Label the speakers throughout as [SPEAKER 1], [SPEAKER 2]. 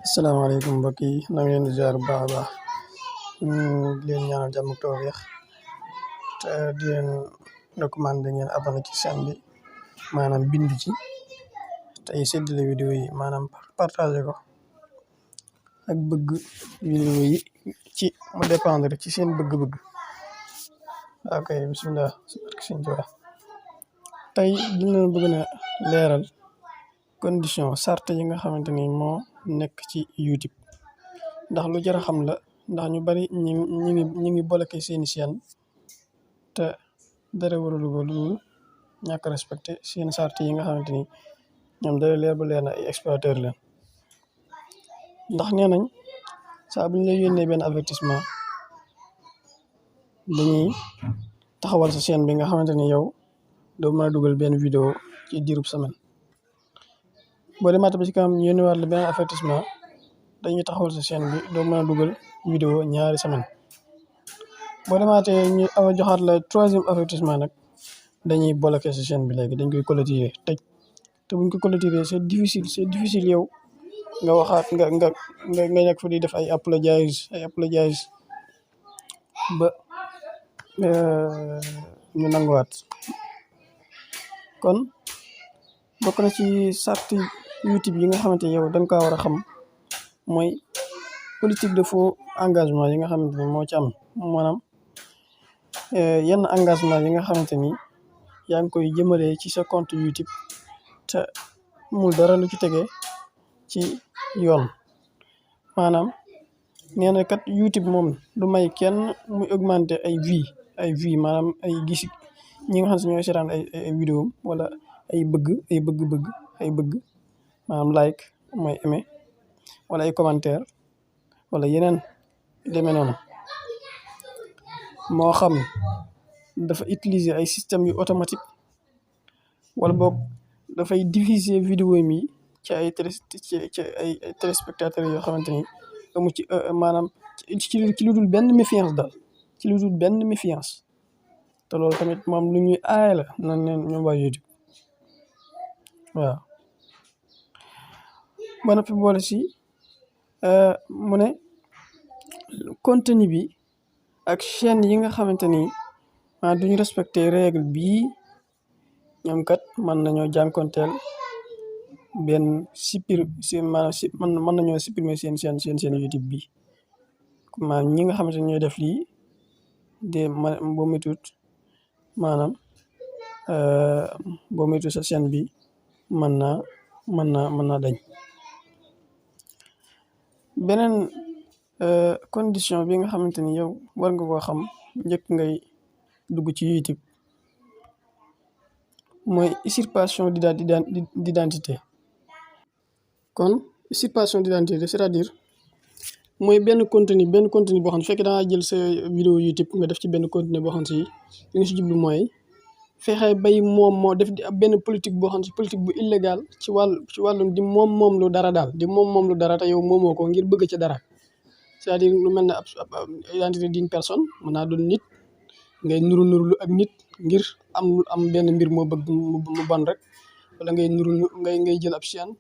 [SPEAKER 1] asalaamaaleykum mbokk yi na ngeen di ziar bu baax a baax di leen ñaanal jàmm ak tawfeex te di leen recommandé ngeen abonné ci chaîne bi maanaam bind ci tey séddale vidéo yi maanaam partagé ko ak bëgg vidéo yi ci mu dépendre ci seen bëgg-bëgg. ok bisimilah sëñ Tuubaa tey dina bëgg na leeral condition sart yi nga xamante ni moo nekk ci YouTube ndax lu jar a xam la ndax ñu bari ñi ngi bloqué seeni chaîne te dara waralu ko lu ñàkk respecté seen sart yi nga xamante ni ñoom dara leer ba leer na ay exploiteur leen ndax nee nañ saa bu ñu lay yónnee benn avertissement dañuy taxawal sa chaîne bi nga xamante ni yow doo mën a dugal benn vidéo ci diirub semaine boo demaat ba ci kanam ñu yónneewaat la benn avertissement dañuy taxawal sa chaîne bi doo mën a dugal vidéo ñaari semaine boo demaatee ñu joxaat la troisième avertissement nag dañuy bloquer sa chaîne bi léegi dañ koy clôturer tëj te buñ ko clôturer c'est difficile yow nga waxaat nga nekk fa di def ay apologize ba ñu nanguwaat kon bokk na ci sarti YouTube yi nga xamante yow da nga kaa war a xam mooy politique de faux engagement yi nga xamante ni moo ci am maanaam yenn engagement yi nga xamante ni yaa ngi koy jëmalee ci sa compte YouTube te mul dara lu ci tegee ci yoon maanaam nee na kat YouTube moom du may kenn muy augmenter ay vues maanaam ay gis ñi nga xam ne ñooy seetaan ay vidéo wala ay bëgg maanaam like mooy aimer wala ay commentaire wala yeneen demee noonu moo xam dafa utiliser ay système yu automatique wala boog dafay diffuser vidéo mi ci ay téléspectateurs yoo xamante ni amu ci maanaam ci lu dul benn méfiance daal ci lu dul benn méfiance te loolu tamit moom lu ñuy aay la nan leen ñoom waa YouTube waaw ba noppi boole si mu ne contenu bi ak chaîne yi nga xamante ni duñu respecté règle bii ñoom kat mën nañoo jànkonteel benn mën nañoo supprimer seen YouTube bi maanaam ñi nga xamante ni ñooy def lii de boo métut maanaam boo métut sa chaîne bi mën naa dañ beneen condition bi nga xamante ni yow war nga koo xam njëkk ngay dugg ci YouTube mooy usurpation d'identité kon usurpation d'identité c'est-à-dire mooy benn contenu boo xam ne fekk dangaa jël sa vidéo YouTube nga def ci benn contenu boo xam ne si li nga si jublu mooy fexe bay moo def di ab benn politique boo xam ne si politique bu illégal ci wàllum di moom lu dara daal di moom lu dara te yow moomoo ko ngir bëgg ca dara c'est-à-dire lu mel ne ab identité d'une personne mën naa doon nit ngay nuru ak nit ngir am benn mbir moo bëgg mu bon rek wala ngay jël ab chaîne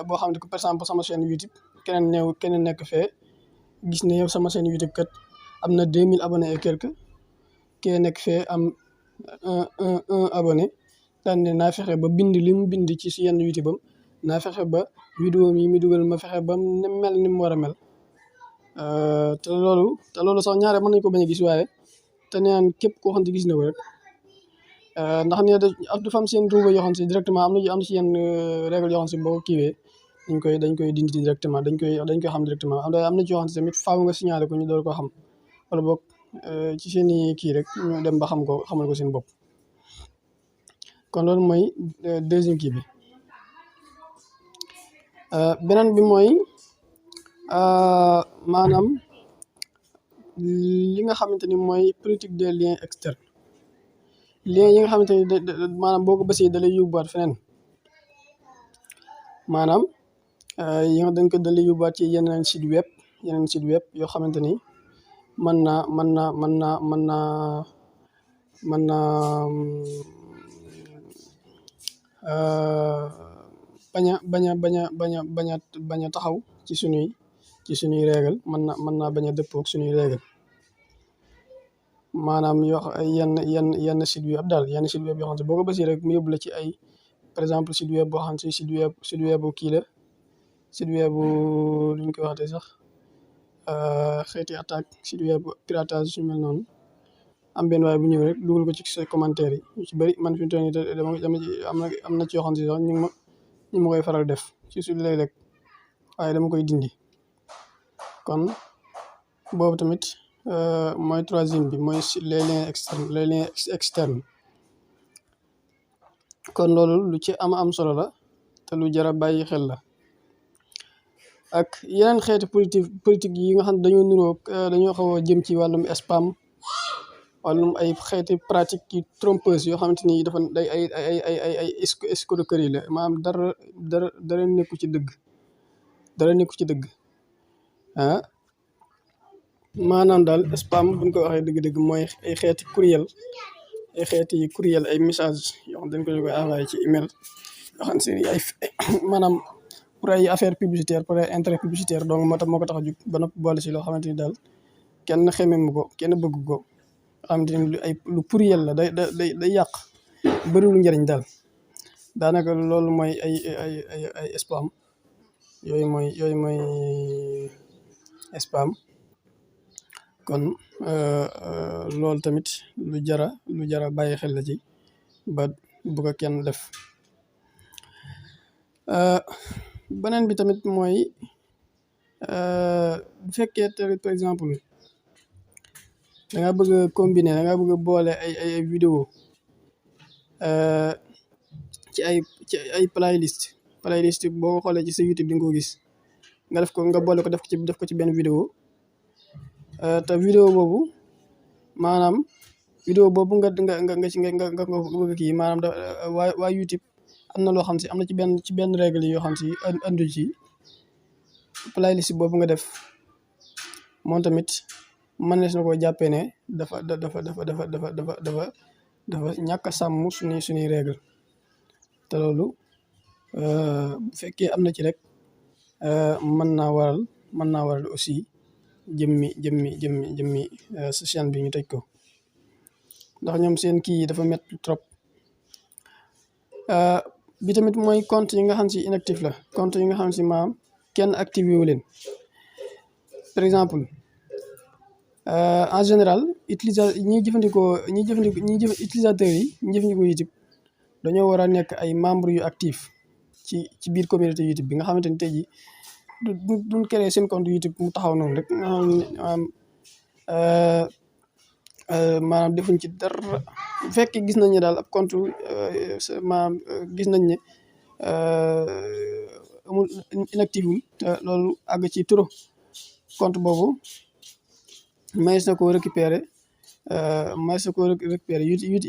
[SPEAKER 1] boo xam ne par exemple sama chaîne YouTube keneen nekk fee gis ne yow sama chaîne YouTube kat am na 2000 abonnés et quelque kee nekk fee am un abonné daan ne naa fexe ba bind li mu bind ci yenn YouTube am naa fexe ba vidéo mi dugal ma fexe ba mel ni mu war a mel te loolu sax ñaare mën nañu ko bañ a gis waaye te neen képp koo xam ne gis na ko rek ndax nee dafa am seen ruuba yoo xam si directement am na ci yenn règle yoo xam si boo kiiwee dañ koy dindi directement dañ koy xam directement am na ci yoo xam si tamit faaw nga signalé ko ñu door ko xam wala boog ci seen i kii rek ñu dem ba xamal ko seen bopp kon loolu mooy deuxième kii bi beneen bi mooy maanaam li nga xamante ni mooy politique des liens externes liens yi nga xamante ni maanaam boo ko bësee da lay yóbbuwaat feneen maanaam yi nga dañ ko da lay yóbbuwaat ci yeneen site web yoo xamante ni mën naa bañ a taxaw ci suñuy règle mën naa bañ a dëppoo ak suñuy règle maanaam yenn site web daal yenn site web yoo xam ne boo ko bësee rek mu yóbbu la ci ay par exemple site web boo xam ne site web bu kii la site web bu lu ñu koy waxatee sax xeeti attaque site web piratage su mel noonu am benn waaye bu ñëw rek dugal ko ci sa commentaire yi ñu ci bëri man fi mu toll nii am na ci yoo xam ne sax ñu ma koy faral def ci su léeg-léeg waaye dama koy dindi kon boobu tamit mooy troisième bi mooy les liens externes kon loolu lu ci am solo la te lu jar a bàyyi xel la ak yeneen xeeti politique yi nga xam ne dañoo xaw a jëm ci wàllum spam wàllum ay xeeti pratique yi trompeuse yoo xamante ni dafa day ay escroquerie la maanaam dara nekku ci dëgg ah maanaam daal spam buñ ko waxee dëgg-dëgg mooy ay xeeti courriel ay message yoo xam dañ ko koy envoyé ci email yoo xam ne ay maanaam pour ay affaire publicitaire pour ay intérêt publicitaire donc moo ko tax a jug ba noppi boole si loo xamante ni daal kenn xememu ko kenn bëgg ko xamante ni lu courriel la day yàq bëriwul njëriñ daal daanaka loolu mooy ay spam yooyu mooy spam kon loolu tamit lu jara bàyyi xel la ci ba bu ko kenn def beneen bi tamit mooy bu fekkee par exemple da nga bëgg a combiner da nga bëgg a boole ay vidéo ci ay playlist boo ko xoolee ci sa YouTube di nga ko gis nga boole ko def ko ci benn vidéo te vidéo boobu maanaam vidéo boobu nga bëgg kii maanaam waa YouTube am na loo xam si am na ci benn règle yoo xam si andu ci playlist boobu nga def moom tamit mënees na koo jàppee ne dafa ñàkk a sàmm suñuy règle te loolu bu fekkee am na ci rek mën naa waral aussi jëmmi sa chaîne bi ñu tëj ko ndax ñoom seen kii yi dafa métti trop bi tamit mooy compte yi nga xam si inactif la compte yi nga xam si maam kenn activé wu leen par exemple en général utilisateurs yi ñi jëfandikoo YouTube dañoo war a nekk ay membres yu actif ci biir communauté YouTube bi nga xamante ni tey jii duñ créer seen compte YouTube mu taxaw noonu rek nga xam maanaam defuñ ci dara bu fekkee gis nañ ne daal ab compte maanaam gis nañ ne amul inactif wul te loolu àgg ci trop compte boobu mayees na koo récupérer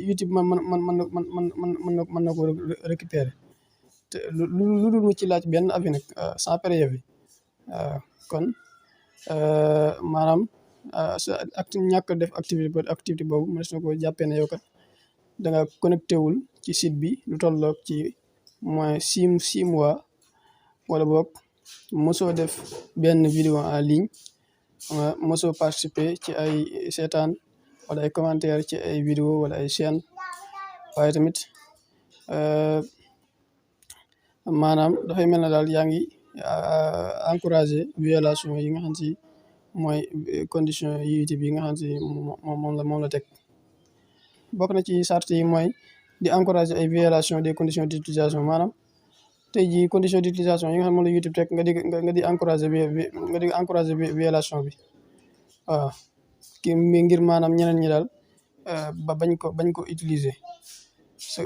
[SPEAKER 1] YouTube mën na koo récupérer te lu dul mu ci laaj benn avis nag sans préavis kon maanaam sa ñàkk def activité boobu mënees na koo jàppee ne yow kat da nga connecté wul ci site bi lu tolloog ci moins 6 mois wala boog mosoo def benn vidéo en ligne mosoo participer ci ay seetaan wala ay commentaire ci ay vidéo wala ay chaîne waaye tamit maanaam dafay mel ne daal yaa ngi encouragé violation yi nga xam si mooy condition YouTube yi nga xam si moom la teg bokk na ci sart yi mooy di encouragé ay violation des conditions d'utilisation maanaam tey jii condition d'utilisation yi nga xam moom la YouTube teg nga di encouragé violation bi waaw ngir maanaam ñeneen ñi daal ba bañ ko utiliser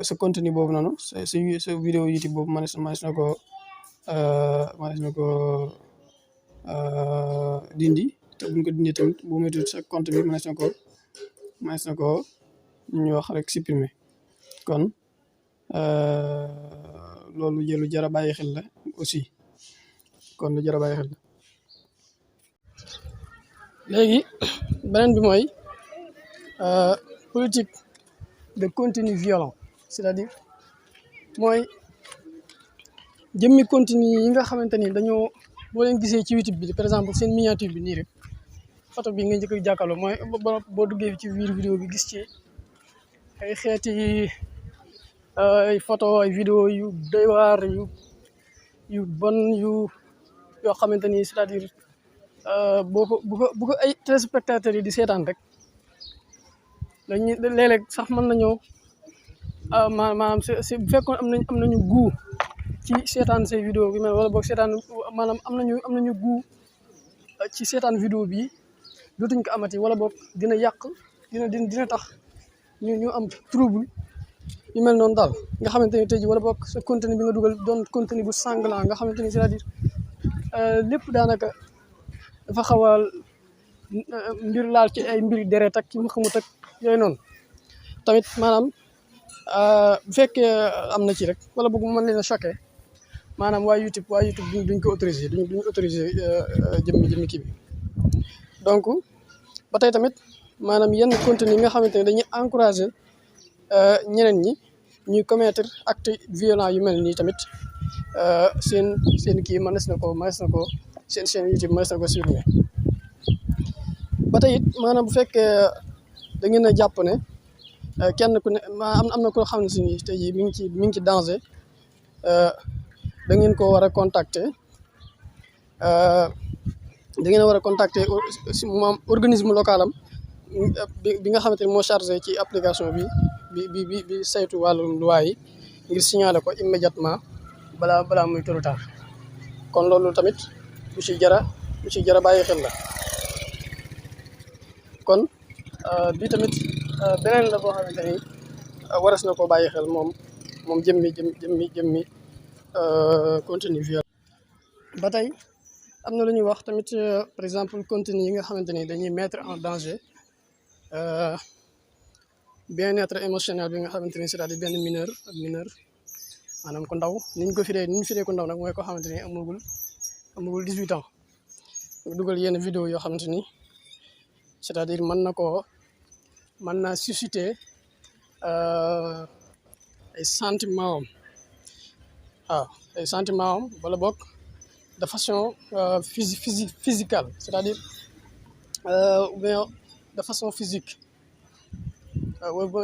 [SPEAKER 1] sa contenu boobu noonu sa vidéo YouTube boobu mënees na ko dindi te buñ ko dindi tamit bu métti sa compte bi mënees na ko ñu wax rek supprimer kon loolu lu jar a bàyyi xel la aussi kon lu jar a bàyyi xel la léegi beneen bi mooy politique de contenu violent c'est-à-dire mooy jëmmi contenu yi nga xamante ni dañoo boo leen gisee ci YouTube bi par exemple seen miniature bi nii rek photo bi nga njëkk a jàkkaarloo mooy boo duggee ci biir vidéo bi gis ci ay xeeti ay photo ay vidéo yu doy waar yu bon yoo xamante ni c'est-à-dire bu ko ay téléspectateurs yi di seetaan rek dañuy léeg-léeg sax mën nañoo maanaam bu fekkoon am nañu goût ci seetaan say vidéo bi wala boog seetaan maanaam am nañu goût ci seetaan vidéo bi dootuñ ko amati wala boog dina yàq dina tax ñu am trouble yu mel noonu daal nga xamante ni tey jii wala boog sa contenu bi nga dugal doon contenu bu sanglant nga xamante ni c'est-à-dire lépp daanaka dafa xaw a mbir laal ci ay mbiri deret ak ci mu xamut ak yooyu noonu tamit maanaam bu fekkee am na ci rek wala boog mu mën leen a choqué maanaam waa YouTube duñ ko autorisé duñ autorisé jëmmi kii bi donc ba tey tamit maanaam yenn contenu yi nga xamante ne dañuy encouragé ñeneen ñi ñuy commettre acte violent yu mel nii tamit seen kii mënees na ko seen YouTube mënees na ko supprimer ba tey it maanaam bu fekkee da ngeen a jàpp ne kenn ku ne am na koo xam ne si nii tey jii mi ngi ci danger da ngeen ko war a contacter da ngeen a war a contacter moom organisme local am bi nga xamante ni moo chargé ci application bi saytu wàllum loi yi ngir signaler ko immédiatement balaa muy trop tard kon loolu tamit lu ci jara bàyyi xel la kon bi tamit beneen la boo xamante ni waras na koo bàyyi xel moom jëmmi contenu violent ba tey am na lu ñuy wax tamit par exemple contenu yi nga xamante ni dañuy mettre en danger bien-être émotionnel bi nga xamante ni c'est-à-dire benn mineur maanaam ko ndaw ni ñu firee ko ndaw nag mooy koo xamante ni amagul 18 ans dugal yenn vidéo yoo xamante ni c'est-à-dire mën na susciter ay sentiments am wala boog de façon physicale c'est-à-dire ou bien de façon physique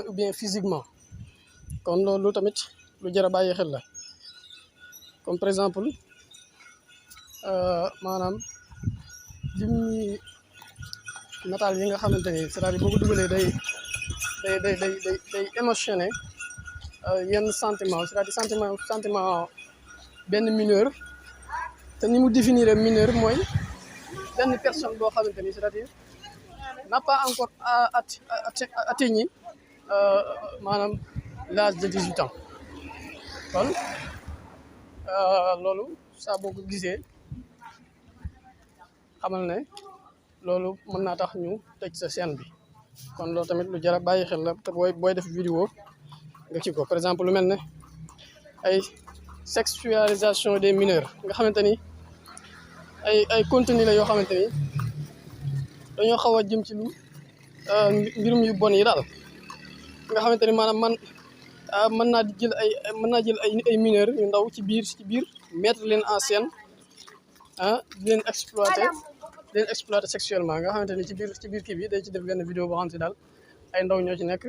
[SPEAKER 1] ou bien physiquement kon loolu tamit lu jar a bàyyi xel la comme par exemple maanaam jëmmi nataal yi nga xamante ni c'est-à-dire boo ko dugalee day émotionné yenn sentiment c'est-à-dire sentiment benn mineur te ni mu définir mineur mooy benn personne boo xamante ni c'est-à-dire n'a pas encore atteint maanaam l'âge de 18 ans kon loolu saa boo ko gisee xamal ne loolu mën naa tax ñu tëj sa chaîne bi kon loolu tamit lu jar a bàyyi xel la te booy def vidéo nga kii ko par exemple lu mel ne ay sexualisation des mineurs nga xamante ni ay contenu la yoo xamante ni dañoo xaw a jëm ci lu mbirum yu bon yi daal nga xamante ni maanaam mën naa jël ay mineurs yu ndaw ci biir mettre leen en scène di leen exploiter sexuellement nga xamante ni ci biir kii bi day ci def benn vidéo boo xam si daal ay ndaw ñoo ci nekk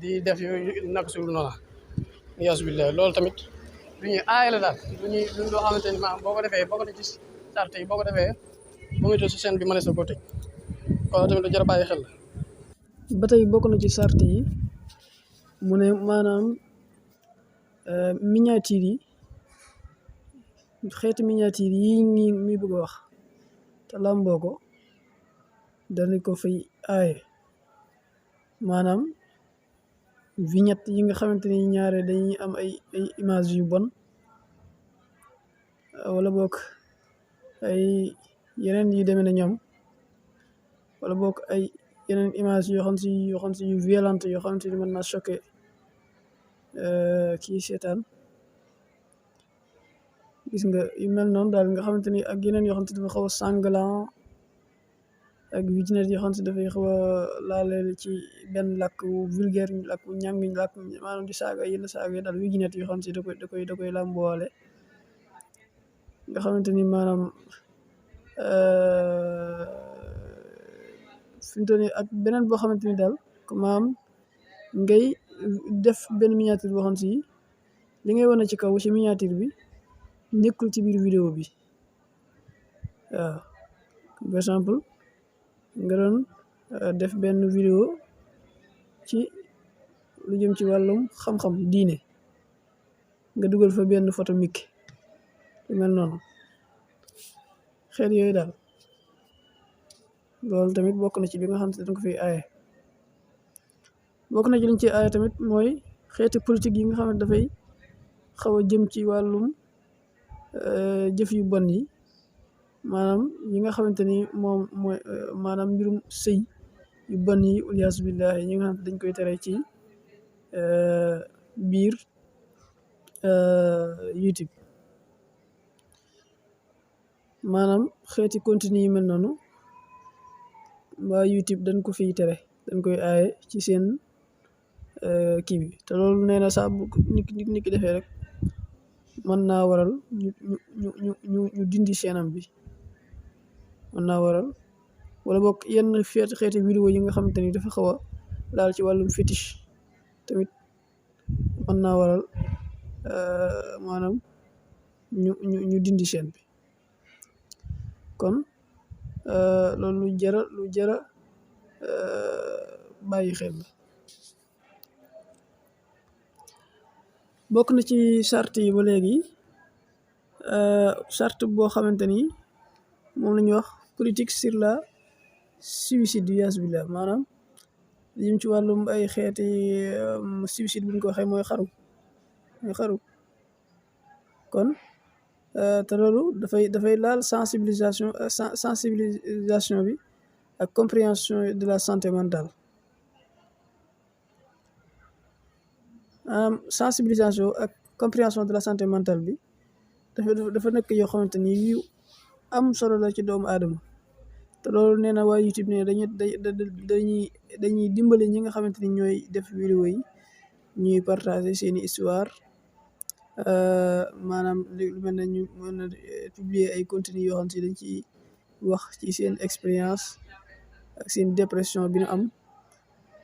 [SPEAKER 1] di def yooyu naka suul noona yaasu billah loolu tamit lu ñuy aay la daal loo xamante ni maanaam boo ko defee ci sart yi boo ko defee ba muy sa chaîne bi mënees na koo tëj loolu tamit lu jar a bàyyi xel la ba tey bokk na ci sart yi mu ne maanaam miniature yi xeeti miniature yi mi bëgg a wax te làmboo ko dañu ko fay aaye maanaam vignette yi nga xamante ni ñaare dañuy am ay image yu bon wala boog ay yeneen yu demee na ñoom wala boog ay yeneen image yoo xam si yu violente yoo xamante ni mën naa choqué kii seetaan gis nga yu mel noonu daal nga xamante ni ak yeneen yoo xam te dafa xaw a sanglant ak vignette yoo xam te dafay xaw a laale ci benn làkk vulgaire làkk ñàng làkk maanaam di saaga yenn saaga yi daal vignette yoo xam te da koy làmboole nga xamante ni maanaam fi mu toll nii ak beneen boo xamante ni daal maanaam ngay def benn miniature boo xam si li ngay wane ci kaw ci miniature bi nekkul ci biir vidéo bi waaw par exemple nga doon def benn vidéo ci lu jëm ci wàllum xam-xam diine nga dugal fa benn photo Mickey lu mel noonu xeet yooyu daal loolu tamit bokk na ci li nga xam ne dañ ko fiy aaye bokk na ci liñ ci aaye tamit mooy xeeti politique yi nga xam ne dafay xaw a jëm ci wàllum jëf yu bon yi maanaam yi nga xamante ni moom mooy maanaam mbirum sëy yu bon yi uliyaasu billahi ñi nga xam ne dañ koy tere ci biir YouTube maanaam xeeti contenu yi mel noonu waa YouTube dañ ko fiy tere dañ koy aaye ci seen kii bi te loolu nee na saa bu nit ki defee rek mën naa waral ñu dindi seenam bi mën naa waral wala boog yenn xeeti vidéo yi nga xamante ni dafa xaw a laal ci wàllum fétiche tamit mën naa waral maanaam ñu dindi seen bi kon loolu lu jara bàyyi xel la bokk na ci charte yi ba léegi charte boo xamante ni moom la ñuy wax politique sur la suicide yaas billah maanaam li jëm ci wàllum ay xeeti suicide bu ñu ko waxee mooy xaru kon te loolu dafay laal sensibilisation bi ak compréhension de la santé mentale sensibilisation ak compréhension de la santé mentale bi dafa nekk yoo xamante ni yu am solo la ci doomu aadama te loolu nee na waa YouTube ne dañuy dimbali ñi nga xamante ni ñooy def vidéo yi ñuy partager seeni histoire maanaam lu mel ne ñu mën a publier ay contenu yoo xam si dañ ci wax ci seen expérience ak seen dépression bi ñu am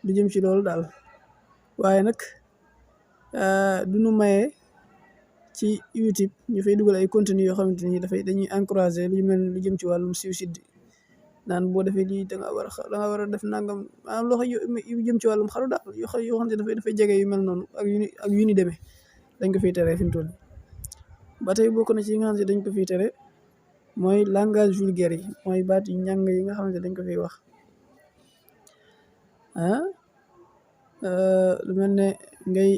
[SPEAKER 1] lu jëm ci loolu daal waaye nag du ñu maye ci YouTube ñu fay dugal ay contenu yoo xamante ni dañuy encourager lu mel lu jëm ci wàllum suicide naan boo defee lii da nga war a def nangam maanaam loxo yu jëm ci wàllum xaru daal yoo xam ne dafay jege yu mel noonu ak yu ni demee dañ ko fiy tere fi mu toll ba tey bokk na ci yi nga xam ne dañ ko fiy tere mooy langage vulgaire yi mooy baat yu ñàng yi nga xamante dañ ko fiy wax lu mel ne ngay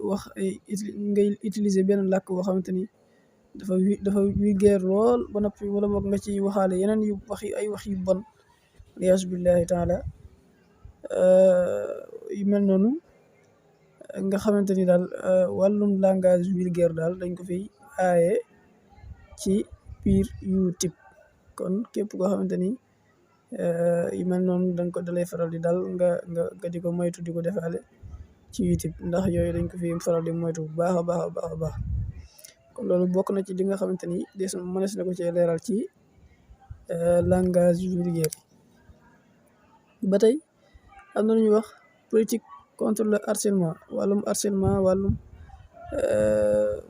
[SPEAKER 1] wax ngay utiliser benn làkk boo xamante ni dafa vulgaire lool ba noppi wala boog nga ci waxaale yeneen ay wax yu bon liyaasu billahi taala yu mel noonu nga xamante ni daal wàllum langage vulgaire daal dañ ko fiy aaye ci biir YouTube kon képp koo xamante ni yu mel noonu dañ ko dalay faral di dal nga di ko moytu di ko defaale ci YouTube ndax yooyu dañ ko fi faral di moytu bu baax a baax kon loolu bokk na ci li nga xamante ni mënees na ko cee leeral ci langage vulgaire ba tey am na lu ñuy wax politique contre le harcèlement wàllum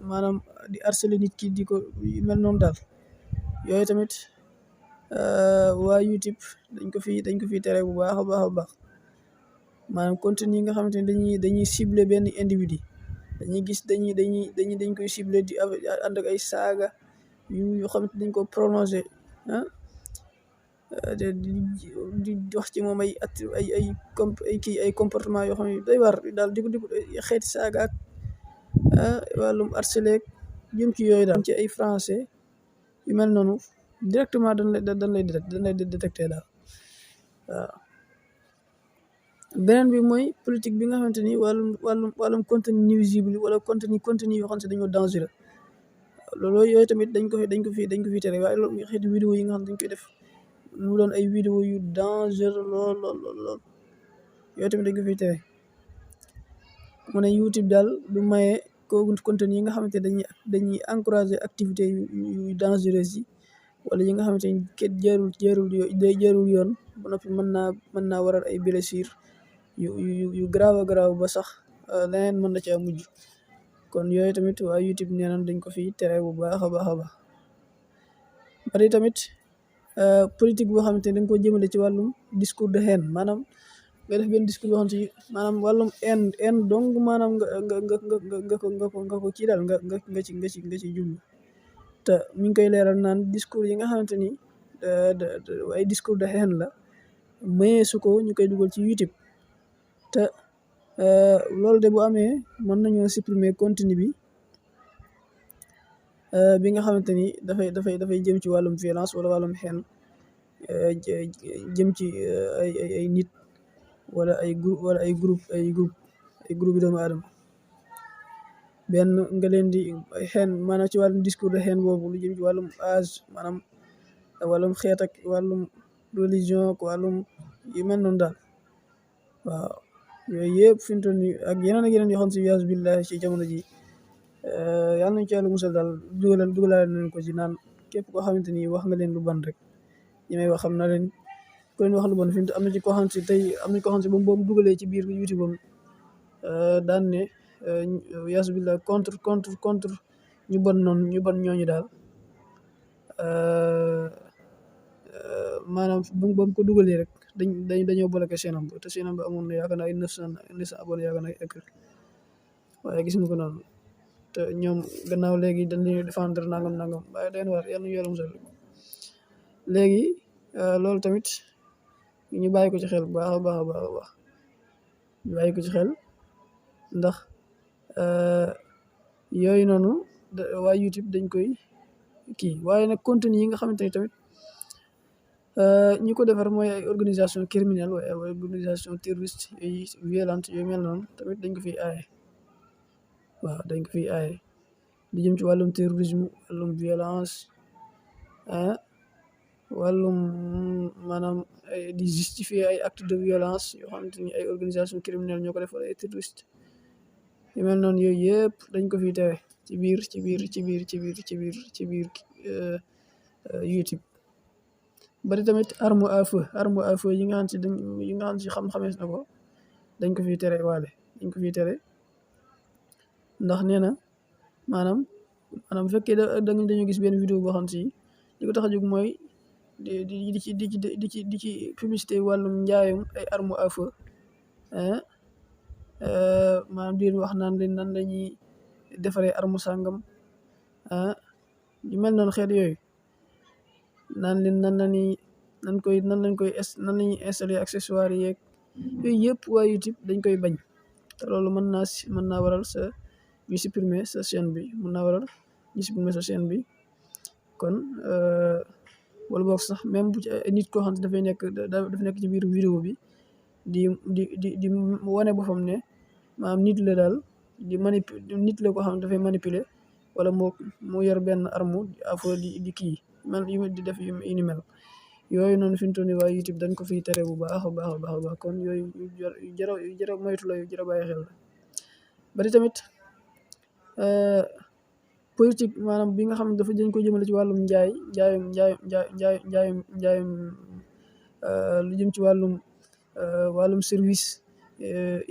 [SPEAKER 1] maanaam di harceler nit ki di ko mel noonu daal yooyu tamit waa YouTube dañ ko fi tere bu baax a baax maanaam contenu yi nga xamante ni dañuy cibler benn individu dañuy gis dañ koy cibler di ànd ak ay saaga yu xamante dañ ko prolongé di wax ci moom ay comportement yoo xam ne day war daal di ko xeeti saaga ak wàllum harcelé jëm ci yooyu daal ci ay français yu mel noonu directement dañ lay détecté daal waaw beneen bi mooy politique bi nga xamante ni wàllum contenu nuisible wala contenu yoo xam ne dañoo dangereux loolu yooyu tamit dañ ko fi tere waaye loolu xeeti vidéo yi nga xam ne dañ koy def mu doon ay vidéo yu dangereux lool yooyu tamit dañ ko fi tere mu ne YouTube daal du maye contenu yi nga xamante dañuy encourager activité yu dangereuses yi wala yi nga xamante ni kenn jarul yoon ba noppi mën naa waral ay blessures yu grave grave ba sax leneen mën na caa mujj. kon yooyu tamit waa YouTube nee nañ dañ ko fi tere bu baax a baax a baax. bari tamit politique boo xamante ne dañ ko jëmale ci wàllum discours de haine maanaam nga def benn discours boo xamante ni maanaam wàllum haine donc maanaam nga ko kii daal nga ci jublu te mi ngi koy leeral naan discours yi nga xamante ni ay discours de haine la mayee su ko ñu koy dugal ci YouTube te loolu de bu amee mën nañoo supprimer contenu bi nga xamante ni dafay jëm ci wàllum violence wala wàllum haine jëm ci ay nit wala ay groupe yi doomu aadama benn nga leen di haine maanaam ci wàllum discours de haine boobu lu jëm ci wàllum âge maanaam wàllum xeet ak wàllum religion ak wàllum yu mel noonu daal waaw yooyu yëpp fi mu toll nii ak yeneen yoo xam si yaasu billahi ci jamono ji yàlla nañu ci yàlla musal daal dugalaale nañ ko ci naan képp koo xamante ni wax nga leen lu ban rek ñi may wax xam na leen ko leen wax lu bon fi mu am na ci koo xam si tey am na koo xam si ba mu dugalee ci biir YouTube am daan ne yaasu billahi contre ñu bon noonu ñu bon ñooñu daal maanaam ba mu ko dugalee rek dañoo bloqué seenam te seenam bi amoon na yaakaar naa ay 900 abonné yaakaar naa ay waaye gis nga ko noonu te ñoom gannaaw léegi dañ leen défendre nangam waaye dañ war yàlla ñu yàlla musal léegi loolu tamit ñu bàyyi ko ci xel bu baax a baax a baax a baax ñu bàyyi ko ci xel ndax yooyu noonu waa YouTube dañ koy kii waaye nag contenu yi nga xamante ni tamit ñi ko defar mooy ay organisation criminelle waaye ay organisation terroriste yooyu violente yooyu mel noonu tamit dañ ko fiy aaye waaw dañ ko fiy aaye di jëm ci wàllum terrorisme wàllum violence wàllum maanaam di justifier ay acte de violence yoo xamante ni ay organisation criminelle ñoo ko def wala ay terroriste yu mel noonu yooyu yëpp dañ ko fiy tere ci biir YouTube bari tamit arme à feu yi nga xam si xam-xamees na ko dañ ko fiy tere waale dañ ko fiy tere ndax nee na maanaam bu fekkee dañu gis benn vidéo boo xam si li ko tax a jóg mooy di ci publicité wàllum njaayum ay arme à feu maanaam di wax naan leen nan lañuy defaree arme sàngam yu mel noonu xeet yooyu naan leen nan lañuy installé accessoires yeeg yooyu yëpp waa YouTube dañ koy bañ te loolu mën naa waral ñu supprimer sa chaîne bi mën naa waral ñu supprimer sa chaîne bi kon wala boog sax même bu ci nit koo xam ne dafa nekk ci biir vidéo bi di wane boppam ne maanaam nit la daal nit la koo xam ne dafay manipuler wala mu yor benn arme afo di kii mel di def yu ni mel yooyu noonu fi mu toll nii waa YouTube dañ ko fiy tere bu baax a baax a baax a baax kon yooyu jara moytu la yu jara bàyyi xel la bari tamit politique maanaam bi nga xam ne dafa dañ ko jëmale ci wàllum njaayum lu jëm ci wàllum service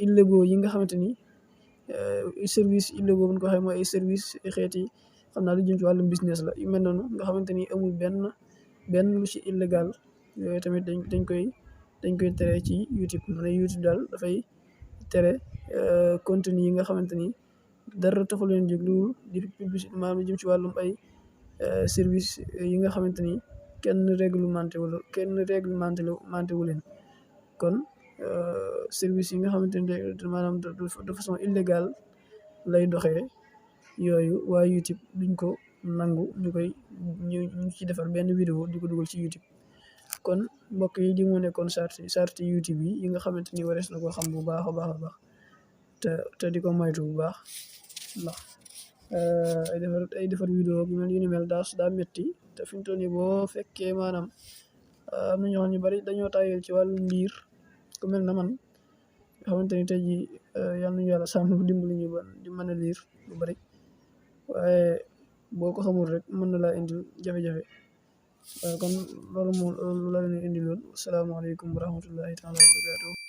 [SPEAKER 1] illégaux yi nga xamante ni service illégaux bu ñu ko waxee mooy ay service xeeti xam naa lu jëm ci wàllum business la yu mel noonu nga xamante ni amul benn lu ci illégal yooyu tamit dañ koy tere ci YouTube maanaam YouTube daal dafay tere contenu yi nga xamante ni dara taxul leen jóg lu di publicité maanaam lu jëm ci wàllum ay service yi nga xamante ni kenn réglementé wu leen kon service yi nga xamante ni maanaam de façon illégale lay doxee yooyu waa YouTube duñ ko nangu ñu ci defar benn vidéo di ko dugal ci YouTube kon mbokk yi di mu nekkoon sarti YouTube yi nga xamante ni warees na ko xam bu baax a baax a baax te di ko moytu bu baax ndax ay defar vidéo bi mel yu ni mel daa metti te fi mu toll nii boo fekkee maanaam am na ñoo xam ñu bari dañoo tayel ci wàllu liir ku mel na man nga xamante ni tey jii yal nañu yàlla sàmm dimbali ñu ba di mën a liir lu bari waaye boo ko xamul rek mën na laa indil jafe-jafe kon loolu moom loolu la leen indi loon asalaamaaleykum wa rahmatullahi taala wa barakatuh